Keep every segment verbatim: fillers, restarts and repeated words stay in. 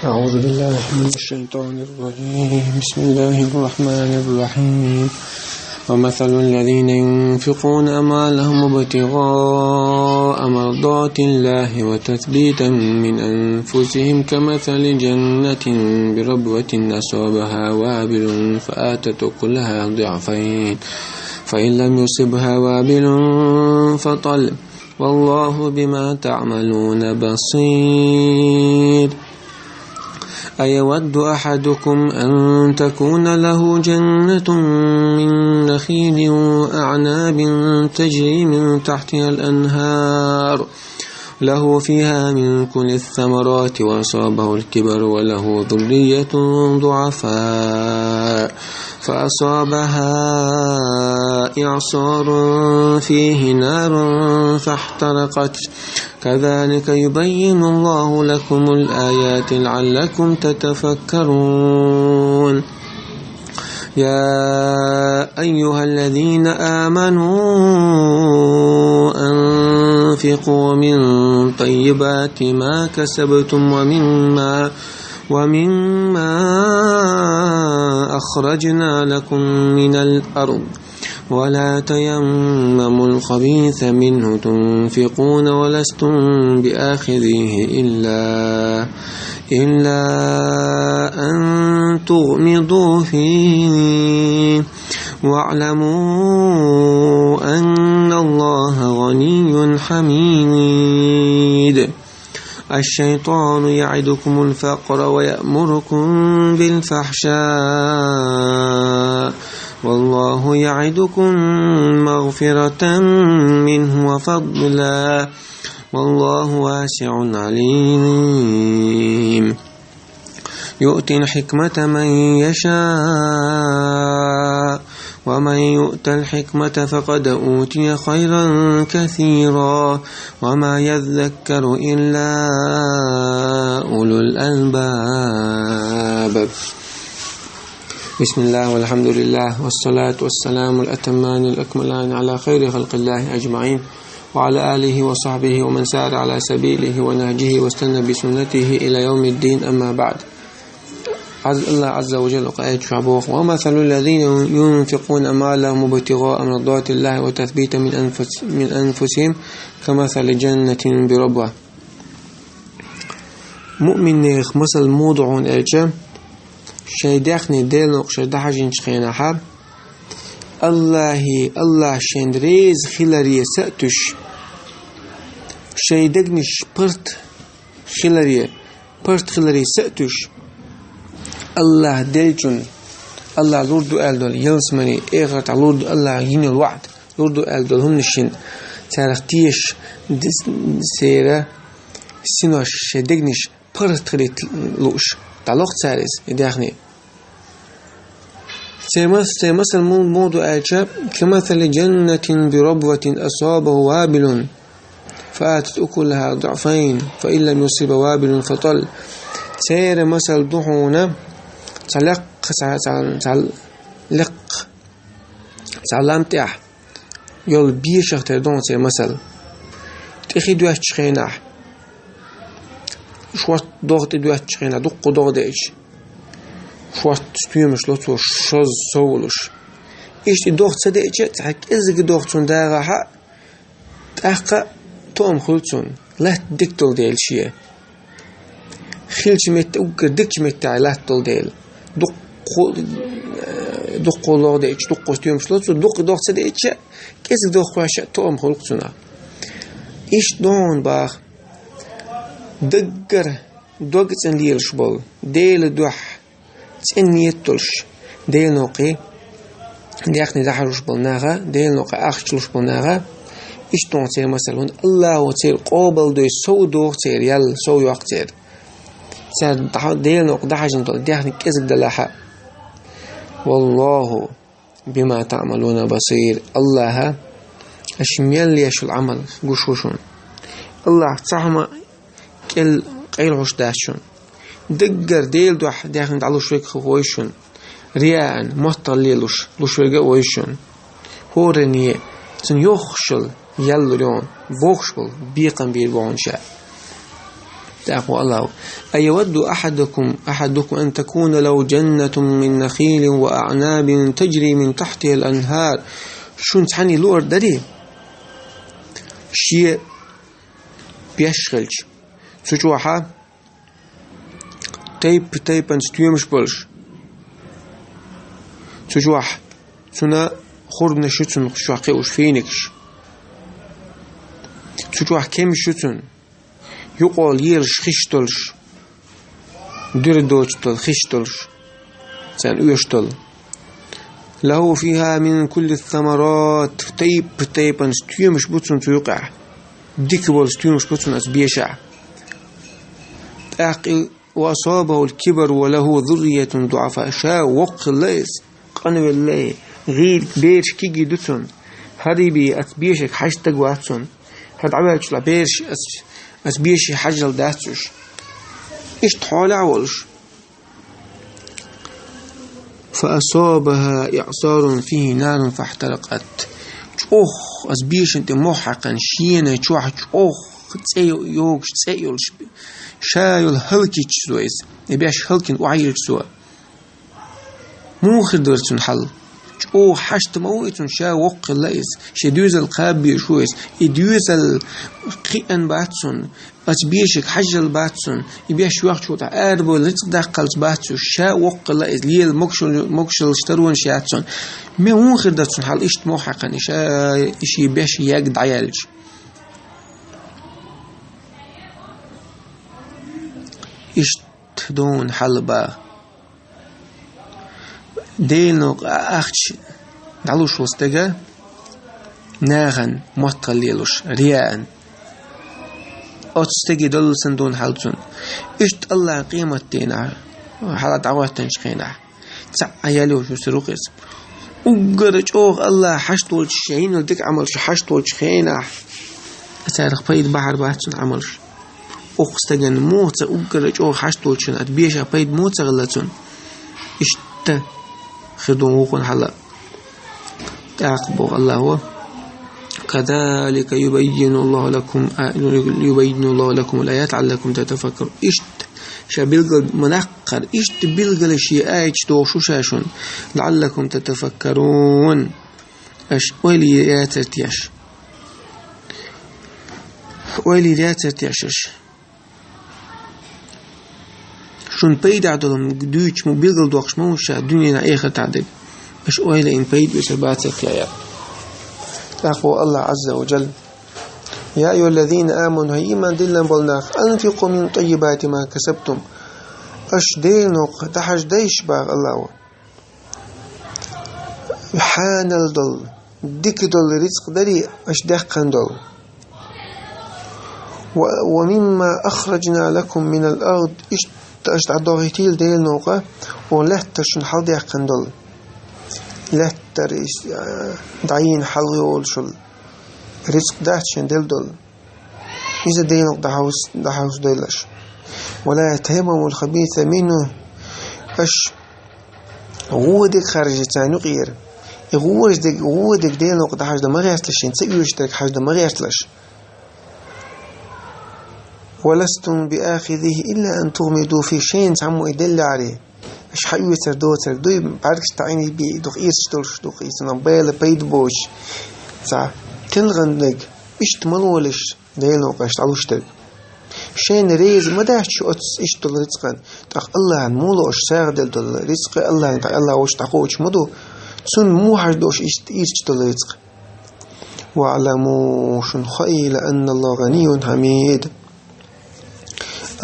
أعوذ بالله من الشيطان الرجيم. بسم الله الرحمن الرحيم. ومثل الذين ينفقون أموالهم ابتغاء مرضات الله وتثبيتا من أنفسهم كمثل جنة بربوة أصابها وابل فآتت أكلها ضعفين فإن لم يصبها وابل فطل والله بما تعملون بصير. أيود أحدكم أن تكون له جنة من نخيل وأعناب تجري من تحتها الأنهار له فيها من كل الثمرات وأصابه الكبر وله ذرية ضعفاء فأصابها إعصار فيه نار فاحترقت كذلك يبين الله لكم الآيات لعلكم تتفكرون. يا أيها الذين آمنوا أنفقوا من طيبات ما كسبتم ومما ومما أخرجنا لكم من الأرض ولا تيمموا الخبيث منه تنفقون ولستم بآخذيه إلا إلا أن تغمضوا فيه واعلموا أن الله غني حميد. الشيطان يعدكم الفقر ويأمركم بالفحشاء والله يعدكم مغفرة منه وفضلا والله واسع عليم. يؤتي الحكمة من يشاء ومن يؤت الحكمة فقد أوتي خيرا كثيرا وما يذكر إلا أولو الألباب. بسم الله والحمد لله والصلاة والسلام الأتمان الأكملان على خير خلق الله أجمعين وعلى آله وصحبه ومن سار على سبيله ونهجه واستنى بسنته إلى يوم الدين، أما بعد. عز الله عز وجل قائد شعبه: ومثل الذين ينفقون أموالهم ابتغاء مرضات الله وتثبيتا من أنفس من أنفسهم كمثل جنة بربوة. Муъминех масал муха да хьона аьлча, шоай даьхни Делан новкъа шоаш дӀахьажийнача хенахьа, Аллахьи, Аллахь шоайна реза хилари са а туьш, шоай дегнаш паргӀат хилари, паргӀат хилари са а туьш, Аллахь деллачун, Аллахь лур ду аьлла долу ялсамани, эхартахь лур ду, Аллахь йина йолу ваӀда, лур ду аьлла долу хӀуманаш йина, царах тешаш, дис-, церан синош, шоай дегнаш паргӀат хилийта лууш, дӀалоху цара иза, и даьхни. Церан мас-, церан масал муха ду аьлча: كمثل جنة بربوة أصابها وابل فآتت أكلها ضعفين فإن لم يصبها وابل فطل. Церан масал ду хьуна цхьа лекха, цхьа, цхьа, цхьа лекха, цхьа лам тӀехь йолу бешах тера ду хьуна церан масал. ТӀе хи доьттучу хенахь, шорта догӀа тӀе доьттучу хенахь, дуккха догӀа деача, шорта стоьмаш ло цо, шозза сов волуш. Иштта и догӀа ца деача, цхьа кӀеззиг догӀа цунна дагӀахь а, тӀаккха а тоам хуьлу цунна, латта дика долу дела шен. Хиллачу метта, уггар дикачу меттехь латта долу дела. Дуккха, э, дуккха логӀа деача, дуккха стоьмаш ло цо, дуккха догӀа ца деача, кӀезиг догӀа кхоьссича а тоам хуьлу-кх цунах. Иштта ду хьуна боху, даггара дог цӀена лелаш болу, Делан дуьхьа цӀена ниет долуш, Делан новкъа даьхни дӀахьажош болу наха, Делан новкъа ахча луш болу наха, иштта ду хьуна церан масал, хӀунда Аллахьо церан къобалдойн сов доху церан ял, сов йоккху церан. Цара дӀа-, Делан новкъа дӀахьажийна долу даьхни кӀезиг далахь а. والله بما تعملون بصير. Аллахь аша мел еш йолу Ӏамал гуш ву шуна. Аллахь цхьа хӀума кӀел къайлахьуш дац шуна. Даггара Делан дуьхьа даьхни дӀалуш верг хӀун ву шуна? Рияан, моттаргӀале луш, луш верг а ву шуна. ХӀоранне цунна йохуш йолу ял лур ю хьуна, бохуш болу бекхам бийр бу хьуна ша. ТӀаккха Аллахо: «أيود أحدكم، أحدكم أن تكون له جنة من نخيل وأعناب تجري من تحتها الأنهار». Шуна цхьанне луъар дарий, шен беш хилча, цу чохь тайп-тайпана стоьмаш болуш, цу чохь цуьнан хурманаш ю цунна, чохь кхиош финикаш, цу чохь кемсаш ю цунна, юкъахь лелаш хиш долуш, дуьра доцуш долу хиш долуш, царна оьшуш долу. «له فيها من كل الثمرات», тайп-тайпана стоьмаш бу цунна цу юкъахь, дика болу стоьмаш бу цунна оцу бешахь. ТӀаккха и «وأصابه الكبر وله ذرية ضعفاء», ша воккха хилла иза, къанвелла, гӀийриг бераш кегий ду цунна, хӀара бен оцу бешега хьажа стаг вац цунна, хӀара дӀаваьллачул бераш оцу, оцу беше хьажал дац уьш. Иштта хьолехь а волуш. «فأصابها إعصار فيه نار فاحترقت». ЧӀогӀа оцу бешана тӀе мох хьаькхна, шена чохь чӀогӀа цӀе йогуш, цӀе йолуш, ша йолу хӀаллакйитча цо иза, и беш хӀаллакйина охьайиллича цо. Муха хир дара цуьнан хьал? ЧӀогӀа хьашт ма ву и цуьнан, ша воккха хилла иза, шен доьзал кхаба безаш ву иза, и доьзал кхиъна бац цунна, оцу бешега хьажал бац цунна, и беш йоьхначул тӀаьхьа арабевлла рицкъ даккхалц бац цуьнан, ша воккха хилла иза, лела могушал-, могушаллаш, таронаш яц цунна. Муха хир дара цуьнан хьал, иштта мох хьаькхна, и ша, и шен беш йоьга дӀаяьлча? Иштта дуьненан хьал бах. Делан новкъа ахча дӀалуш волу стага, нахана моттаргӀалла лелош, рияъан. Оцу стеган доллу санна дуьненан хьал цуьнан. Иштта Аллахьа къематдийнахь, хьала дӀахӀоьттинчу хенахь, цхьаъ ял йолуш вуьсур ву-кх иза. Уггар чӀогӀа Аллахьа хьашт волчу, шен йина дика Ӏамалш хьашт волчу хенахь, царах пайда бахьар бац цуьнан Ӏамалш. Оцу стагана муха ца, уггар чӀогӀа хьашт волчунна, оцу бешах пайда муха ца хилла цунна? Иштта хир ду вукхунна хьала. ТӀаккха боху Аллахьо: «كذلك يبين الله لكم، يبين الله لكم الآيات لعلكم تتفكرون». Иштта ша билгал ма наккхара, иштта билгала шен аяташ дохуш ву ша шуна, «لعلكم تتفكرون». Аша ойла яцара те аша? Ойла яцара те аша? Шуна пайда долу хӀума дуьйцуш ма, билгалдоккхуш ма ву ша дуьненахь, эхартахь дерг. Аша ойла йина пайда оьцур бацара те аьлла. ТӀаккха боху Аллахь Ӏазза ва Джалла: «يا أيها الذين آمنوا», хӀай ийман диллина болу нах, «أنفقوا من طيبات ما كسبتم». Аша Делан новкъа дӀахьаждайша, боху Аллахьо, хьанал долу, дика долу рицкъ дарий аша даьккхина долу. «و، ومما أخرجنا لكم من الأرض», иштта аша дӀадохийтийла Делан новкъа, оха лаьттара шуна хьалдаьккхина долу. Лаьттара ис-, а, дӀайийна хьал йолуш йолу рицкъ дац шен делла долу. Иза Делан новкъа дӀахьовс-, дӀахьовсадойла аша. «ولا تيمموا الخبيث منه», аша гӀо дерг харжа царна юкъера. И гӀо дерг, гӀо дерг Делан новкъа дӀахьаждан ма гӀерталаш, шен ца оьшуш дерг хьаждан ма гӀерталаш. «ولستم بآخذيه إلا أن تغمضوا فيه», шайна цхьаммо и деллехьара. Аша хьаоьцур доцург дуй, бӀаьргаш таӀийна бен, дукха ирча долуш, дукха иза бала пайда боцуш. Цхьа тилгӀан дерг, иштта ма лолаш, Делан новкъа аша дӀалуш дерг. Шайна реза ма дац шу оцу иштта долу рицкъан, тӀаккха Аллахьна муха ло аша сагӀа делла долу рицкъ, Аллахьна тӀе, Аллахь волчу дӀакхочуш ма ду, цунна муха хьажадо аша иштта ирча долу рицкъ. «واعلموا», шуна хоийла, «أن الله غني حميد».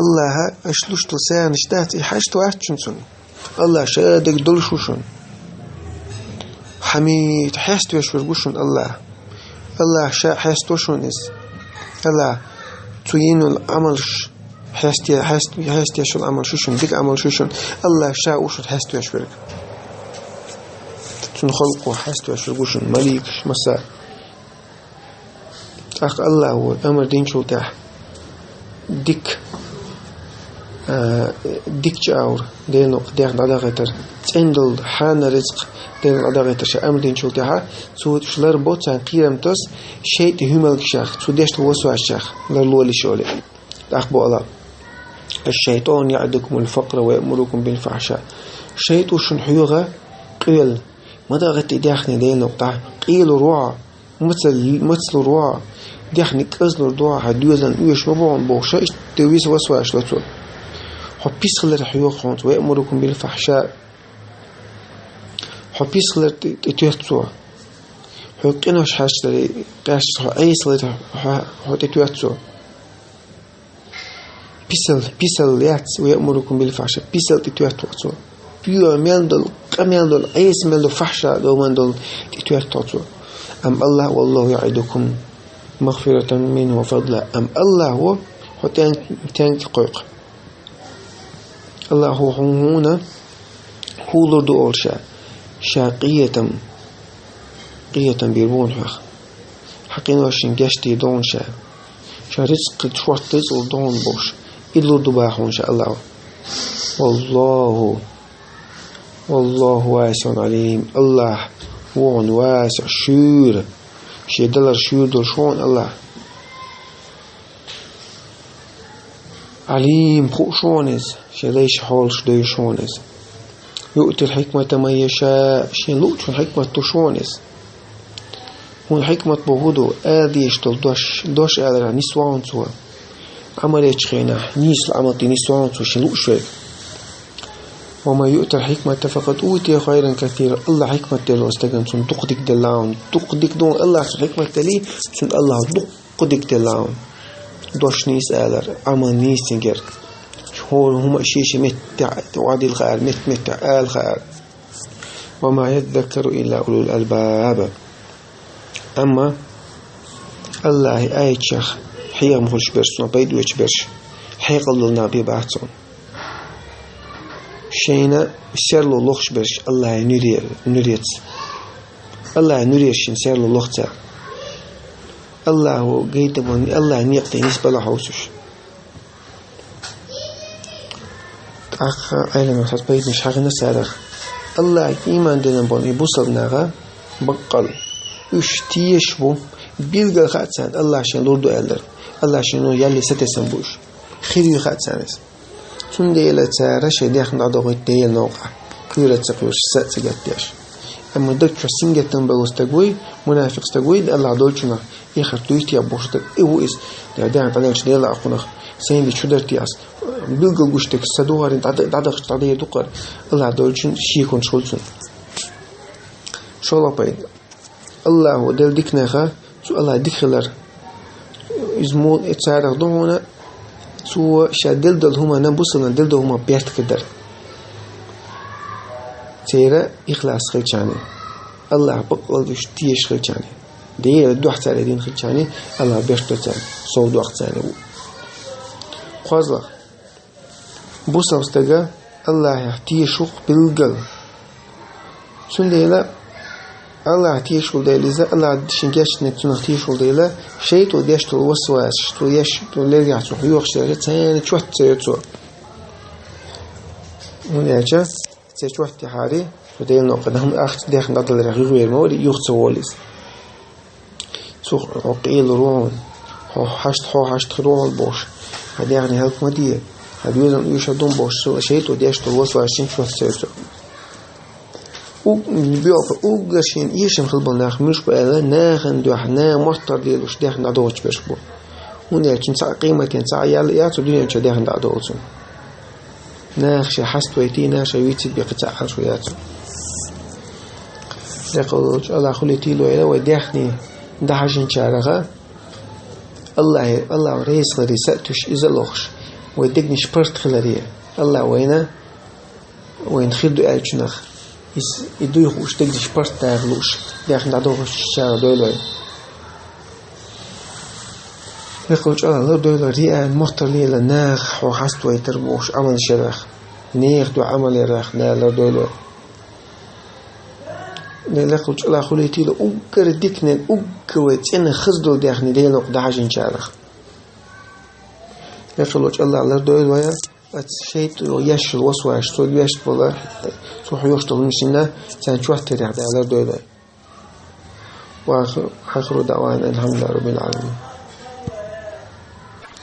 Аллахьа аша луш долу сагӀанаш дац, и хьашт вац шуна цунна. Аллахь ша дерг долуш ву шуна. Хьамид, хьеставеш верг ву шуна Аллахь. Аллахь ша хьесто шуна иза. Аллахь цу йина йолу Ӏамалш хьесте-, хьест-, хьестеш йолу Ӏамалш ю шуна, дика Ӏамалш ю шуна. Аллахь ша ву шуна хьеставеш верг. Цуьнан халкъо хьеставеш верг ву шуна, маликаш, масса. ТӀаккха Аллахьо амар динчул тӀаьхьа дика, а, дика чӀагӀар, Делан новкъа дехна дӀадахийтар, цӀена долу хьанал рицкъ Делан дӀадахийтар ша амар динчул тӀаьхьа, цо уьш ларбо царна кхерамтас шайтӀан хӀуьмалгашех, цо деш долу васвасашех ларлолаш олий. ТӀаккха боху Аллахьо: الشيطان يعدكم الفقر ويأمركم بالفحشاء. ШайтӀо шуна хьоьху къоьлла. Ма дагӀа тӀе дехне Делан новкъа дӀа. Къелур ву хьо. Мацал-, мацалур ву хьо. Дехне кӀезлур ду хьо, хьан доьзална оьшуш ма бу хьуна бохуш, иштта виса васвасаш ло цо. Хьо писхалар хьоьху хьуна цо. ويأمركم بالفحشاء. Хьо писхалар тӀе, тӀе тоьтту цо. Хьо къинош хьаштаре, къаьсташ хьо Ӏесалар хьо, хьо тӀе тоьтту цо. Писал, писал яц, ويأمركم بالفحشاء. Писал тӀе тоьтту хьо цо. Пио мел долу, къа мел долу, Ӏеса мел долу, фахьша долу, мел долу тӀе тоьтту хьо цо. Амма Аллах, والله يعدكم مغفرة منه وفضلا. Амма Аллах ву хьо тен-, тенга кхойкху. Аллах ву хьуна хӀуна хӀулур ду олу ша. Ша къиятам, къиятам бийр бу хьуна хьох. Хьан къиношна гечдийр ду хьуна ша. Ша рицкъ, шорта рицкъ лур ду хьуна бохуш, и лур ду боху хьуна ша Аллах. والله، والله واسع عليم. Аллах ву хьуна васиӀ, шуьйра. Шен далар шуьйра долуш ву хьуна Аллах. Ӏалим, хууш ву хьуна иза, шен дайша хьолаш девзаш ву хьуна иза. يؤتي الحكمة من يشاء, шена луъучунна хьикмат луш ву хьуна иза. ХӀунда хьикмат бохург ду, ала дезаш долу дош, дош аларехь нисван цо. Ӏамал ечу хенахь, нийсалла Ӏамал дина нисван цо шена лууш верг. ومن يؤت الحكمة فقد أوتي خيرا كثيرا. Аллах хьикмат делла стагана, цунна дукха дика делла хьуна. Дукха дика ду хьуна, Аллах цунна хьикмат делли, цунна Аллах дукха дика делла хьуна. Дош нийса алар, Ӏамал нийса цуьнгара. ХӀора хӀума шен-шен меттехь, охьадилла хаьара, метта-меттехь ала хаьара. وما يذكر إلا أولو الألباب. Амма Аллахьан аятех хьехам хуьлуш берш, цунах пайда оьцуш берш, хьекъал долу нах бен бац цунах. Шайна серло лохуш берш Аллахьан нуьре-, нуьреца. Аллахьан нуьреца шайна серло лоху цара. Аллахьо гайтаман, Аллахьан некъа тӀе нисбала хьовсуш. ТӀаккха Ӏеламнаха хаза пайданаш хьахийна царах. Аллахье ийман диллина болу и бусалба наха баккъал уьш тешаш бу, билггал хаьа царна Аллах шайна лур ду аьлларг. Аллах шайна ялле сатесна бу уьш. Хир ю хаьа царна иза. Цундела цара шайн дехна дӀадохуьйту Делан новкъахь, кхоьруш а ца кхоьруш, са а ца гатдеш. Амма даг чохь сингаттам болу стаг вуй, мунафикъ стаг вуй, Аллах долчунах эхарт дуй те бохуш стаг, и ву иза. Я дехна дӀаделча Дела акхунах, сайн де чу дара те ас. Билггал гуш дерг са духарин дӀа-, дӀадахча дӀадер ду-кх хӀара, Аллах долчун шеконаш хуьлу цунна. ШолгӀа пайда. Аллахо делла диканеха, цу Аллах дика хилар. Иза мо-, царах ду хьуна, цо ша делла долу хӀуманна, бусалбанна делла долу хӀума беркате дар. Церан ихлас хилчарна. Аллах баккъал уьш тешаш хилчарна. Делан дуьхьа цара дина хилчарна, Аллах беркате до царна, сов доккху царна ву. КхозлагӀа. Бусалба стага Аллахьех тешаш ву-кх билггал. Цундела Аллахьех тешаш волу дела иза, Аллах шен гечдинарг цунах тешаш волу дела, шайтӀо деш долу васвасаш, цо еш долу лергахь цо хьоьхуш дерг, царна чот ца йо цо. ХӀунда аьлча, церан чот тӀехьара, цо Делан новкъа дан ахча дехна дӀадаларехь юхавер ма вара, юха ца волу иза. Цо хьо къелур ву хьуна, хьо хьашт-, хьо хьаштахир ву хьуна бохуш, хьан дегӀне хӀаллак ма де, хьан доьзална оьшуш ду хьуна бохуш, цо шайтӀо деш долу васвасаш шен чот ца йо цо. У-, боьлху, уггар шена эшам хила болу нах муьлш бу аьлла, нахана дуьхьа, наха моттар лелош дехна дӀадохуьйтуш берш бу. ХӀунда аьлча цуьнан цхьа а къематан цхьа а ял яц цу дуьнен чохь дехна дӀадолу цунна. Наха шайн хьаставайтий, наха шайн вийций бен кхин цхьа а Ӏалашо яц цунна. Декъалчу Аллах хуьлий тилойла вай дехне дӀахьажинчараха, Аллахье, Аллахьо реза хиларе са а туьйсуш, иза а лохуш, вай дегнаш паргӀат хиларе, Аллах вайна, вайна хир ду аьллачунах, иза, и дуй хууш, дегнаш паргӀат даха лууш, дехна дӀадохуьйтучарах дойла вай. Декъалчу Аллах лардойла, риаъан моттар лела, наха хьо хьаставайтар бохуш Ӏамал шерах, нехан дуьхьа Ӏамал ярах, Дала лардойла вай. Декъалчу Аллах хуьлий тило уггар диканиг, уггар вай цӀена хаза долу дехне Делан новкъа дӀахьажинчарах. Декъалчу Аллах лардойла вай, оцу шайтӀо еш йолу васвасаш, цо вешта волу, цо хьоьхуш долу хӀуманаш, царна чот терехь Дала лардойла вай. وآخر، آخر دعوانا أن الحمد لله رب العالمين.